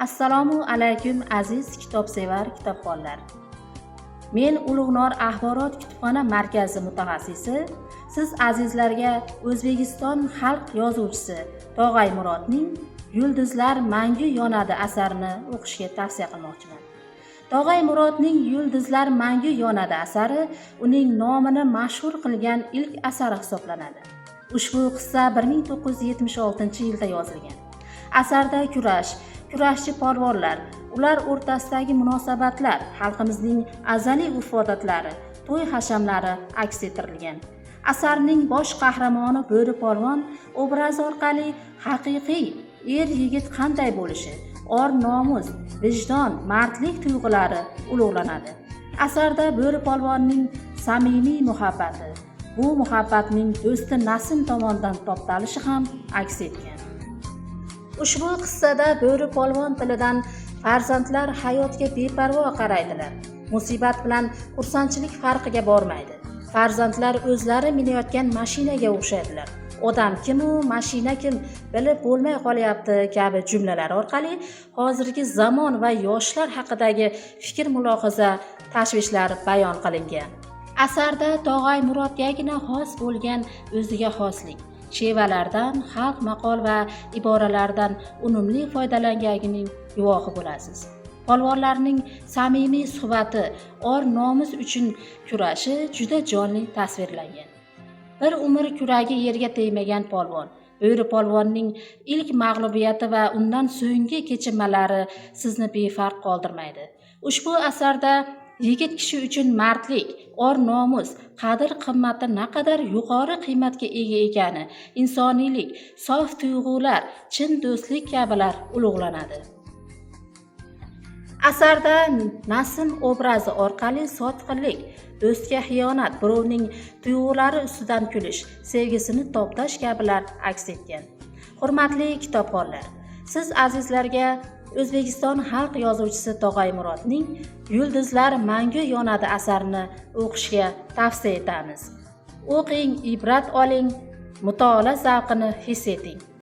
Assalomu alaykum, aziz kitobsevar kitobxonlar. Men, Ulug'nor axborot kutubxona markazi mutaxassisi, siz azizlarga O'zbekiston xalq yozuvchisi Tog'ay Murodning "Yulduzlar mangu yonadi" asarini o'qishga tavsiya qilmoqchiman. Tog'ay Murodning "Yulduzlar mangu yonadi" asari uning nomini mashhur qilgan ilk asari hisoblanadi. Ushbu qissa 1976 yilda yozilgan. Asarda kurash, kurashchi polvonlar, ular o'rtasidagi munosabatlar, xalqimizning azaliy urf odatlari, to'y hashamlari aks ettirilgan. Asarning bosh qahramoni Bo'ri polvon obrazi orqali haqiqiy er yigit qanday bo'lishi, or nomus, vijdon, mardlik tuyg'ulari ulug'lanadi. Asarda Bo'ri polvonning samimiy muhabbati, bu muhabbatning do'sti Nasim tomonidan toptalishi ham aks etgan. Ushbu qissada Bo'ri polvon tilidan farzandlar hayotga beparvo qaraydilar, musibat bilan xursandchilik farqiga bormaydi, farzandlar o'zlari minayotgan mashinaga o'xshaydilar, odam kimu mashina kim, bilib bo'lmay qolyapti kabi jumlalar orqali hozirgi zamon va yoshlar haqidagi fikr mulohaza, tashvishlar bayon qilingan. Asarda Tog'ay Murodgagina xos bo'lgan o'ziga xoslik, shevalardan, xalq maqol va iboralaridan unumli foydalanganining guvohi bo'lasiz. Polvonlarning samimiy suhbati, or nomus uchun kurashi juda jonli tasvirlangan. Bir umr kuragi yerga tegmagan polvon Bo'ri polvonning ilk mag'lubiyati va undan so'nggi kechinmalari sizni befarq qoldirmaydi. Ushbu asarda yigit kishi uchun mardlik, or nomus, qadr qimmati naqadar yuqori qiymatga ega ekani, insoniylik, sof tuyg'ular, chin do'stlik kabilar ulug'lanadi. Asarda Nasim obrazi orqali sotqinlik, do'stga xiyonat, birovning tuyg'ulari ustidan kulish, sevgisini toptash kabilar aks etgan. Hurmatli kitobxonlar, siz azizlarga O'zbekiston xalq yozuvchisi Tog'ay Murodning "Yulduzlar mangu yonadi" asarini o'qishga tavsiya etamiz. O'qing, ibrat oling, mutolaa zavqini his eting.